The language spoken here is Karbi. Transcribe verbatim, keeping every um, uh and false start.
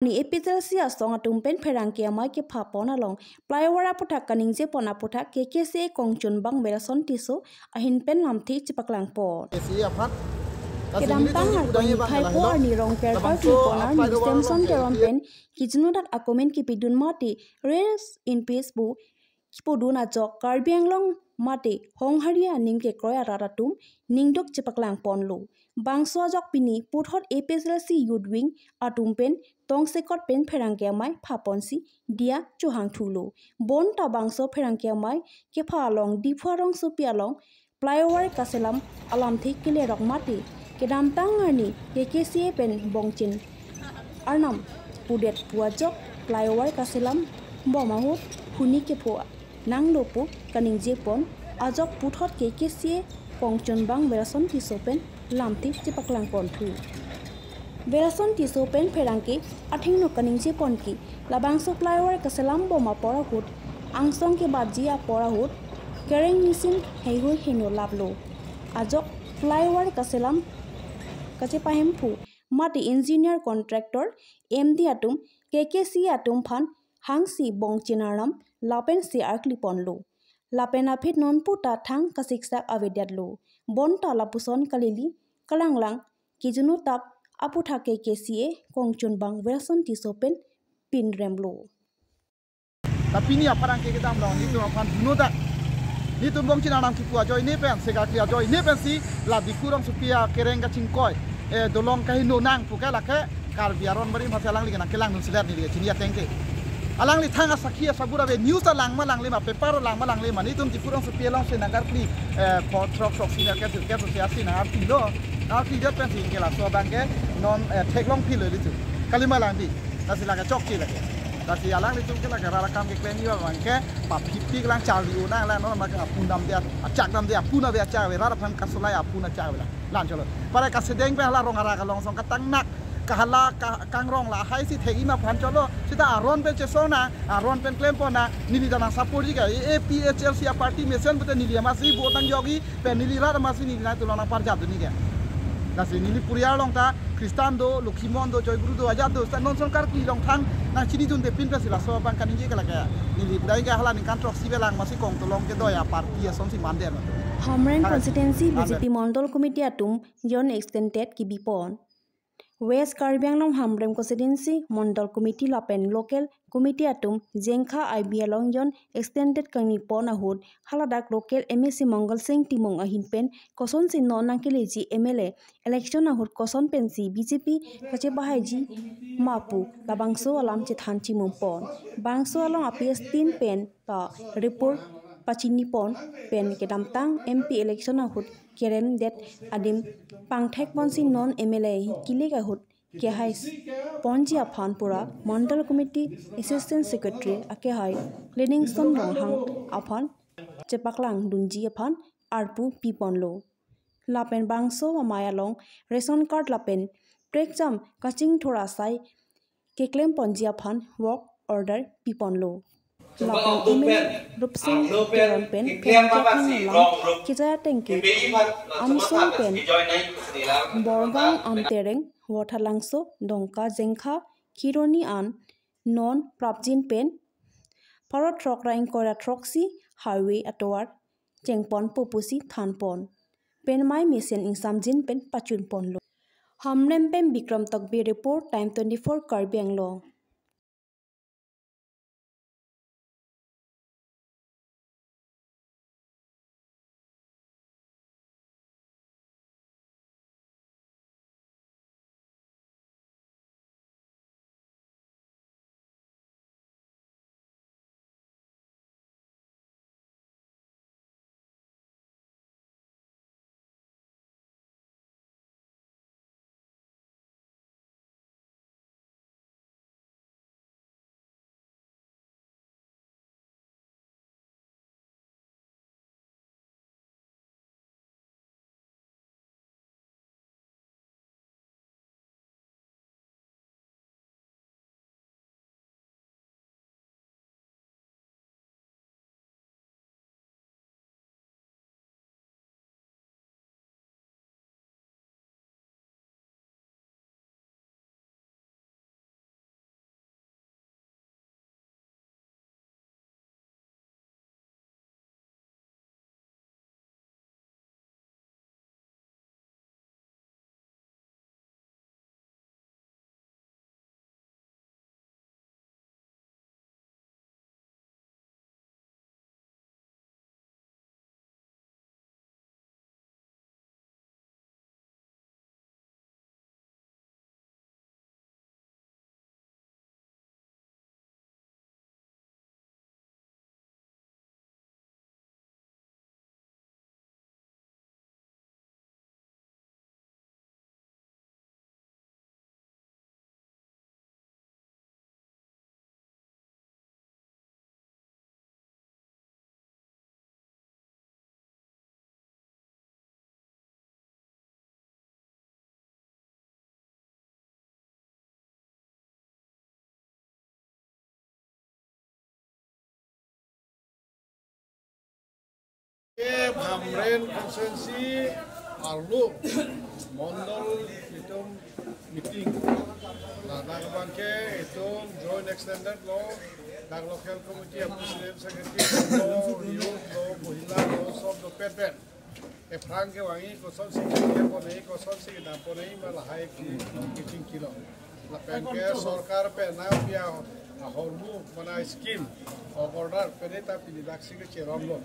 Ni A P H L C asong atum pen pherangke amei kepha pon along flyover aputhak kaningje pon aputhak K K C A kongchunbang Welson Tisso ahin pen lamthe chepaklang pon. K C A aphan. Kedamtang arni phai pho arni Rongker Parsi pon arni Samson Teron pen kejunu dak akomen kepidun mate rest in peace pu kipudun ajok Karbi Anglong mate Honghari aning kekroi arat atum ningduk chepaklang ponlo. Bangso ajok pini puthot A P H L C Youth Wing atum pen tongsekot pen pherangke amei pha ponsi diya chohang thulo. Bonta bangso pherangke amei kepha along Diphu arongsopi along flyover kaselam alamthe kelerok mate kedamtang arni K K C A pen bongchin arnam pudet pu ajok flyover kaselam bom ahut huni kepho nanglo pu kaningje pon ajok puthot K K C A kongchunbang Welson Tisso pen lamthe chepaklang pon thu. Welson Tisso pen pherangke athengno kaningje pon ke labangso flyover kaselam bom apor ahut angsong kebatji apor ahut kereng machine heihui heno laplo. Ajok flyover kaselam kachepahemphu mate engineer, contractor, M D atum K K C A atum aphan hangsi bongchin arnam lapen se arkli ponlo. Lapen aphi non puta thang kasiksak avedetlo. Bonta lapuson kalili kalanglang kejunu tap aputhak K K C A kongchunbang Welson Tisso pen pinremlo. Ta pini apharangke kedam along netum aphan juno dak, netum bongchin arnam kipu ajoine pen, se karkli ajoine pensi la Diphu arongsopi akereng kachingkoi, eh, dolong kaheno nang pu ke lake Karbi aron barim hasi alangli ke nangkelangdun silet neli ke chini ateng ke. Alangli thang asakhi asabur ave, news ta lang ma langle ma, paper lang ma langle ma, netum Diphu arongsopi alongsi nang karkli, eh, pho throk throksi nang ke sirke so si asi nang arpilo, nang arpi jat pensi ke laso abang ke non, eh, theklong philo litu. Kalima lang di, lasi lake chokche lake. Lasi alanglitum ke lake rat akam keklem ji abang ke paphipik lang charli unang lang non ma ke apun damde achak damde apun ave achak ave rat aphan kasolai apun achak ave lang. Lan cholo. Pare kasedeng pen hala rong arak along song katang nak kahala ka-, kangrong lahai si thek-i ma aphan cholo. Sita aron pen chesong nang, aron pen klem pon nang, neli ta nang support ji ke, A P H L C aparty mesen pute neli amatsi vote nang jokji, pen neli rat amatsi neli nangtum along nang parjap dunji ke. Lasi neli puriar along ta Christian do, Lokhimon do, Joy Guru do, ajat do, sita non son karkli along thang nang chinidunde pin pensi laso abang kaningje ke lake. Neli budai ke hala ningkan throksi velang masi kongtolong kedoi aparty asonsi mande ma. Hamren Hai. Constituency Mande. B J P Mondol Committee atum jon extended kebi pon. West Karbi Anglong Hamren Constituency Mondol Committee lapen Local Committee atum Jengkha I B along jon extended kangni pon ahut haladak local M A C Mangal Singh Timung ahin pen kosonsi non nangkeleji M L A election ahut koson pensi B J P kachepahaiji ma pu labangso alam chethan chimum pon. Bangso along A P S team pen ta report pachini pon pen kedamtang M P election ahut keremdet adim pangthek ponsi non M L A kilik ahut kehai ponji aphan pura Mondol Committee Assistant Secretary akehai Cleaningston Ronghang aphan chepaklang dunji aphan arpu piponlo. Lapen bangso amei along ration card lapen prekjam kachingthur asai keklem ponji aphan work order piponlo. Lapen M L A Rupsing Teron pen pherangke aphan lang kejai ateng ke Amsong pen Borgang Amtereng Vothatlangso Dongka Jengkha Kheroni an non prapjin pen pharo throk ra ingkoi ra throksi highway atovar chengponpo pusi thanpon pen mei mesen ingsamjin pen pachunponlo. Hamren pen Bikram Tokbi report, Time twenty-four Karbi Anglong. Hamren constituency arlo mondol itum meeting. Ladak abangke itum joint extended lo, dak local committee a president, secretary lo, youth lo, mohila lo, sob lo, pet pet. Aphrang kevangji kosonsi kepon nangji, kosonsi kedam pon nangji ma lahai ke meeting kilo. Lapen ke sorkar pen nangpi ahormu mane scheme of order pen ta pini daksi kecheromlo.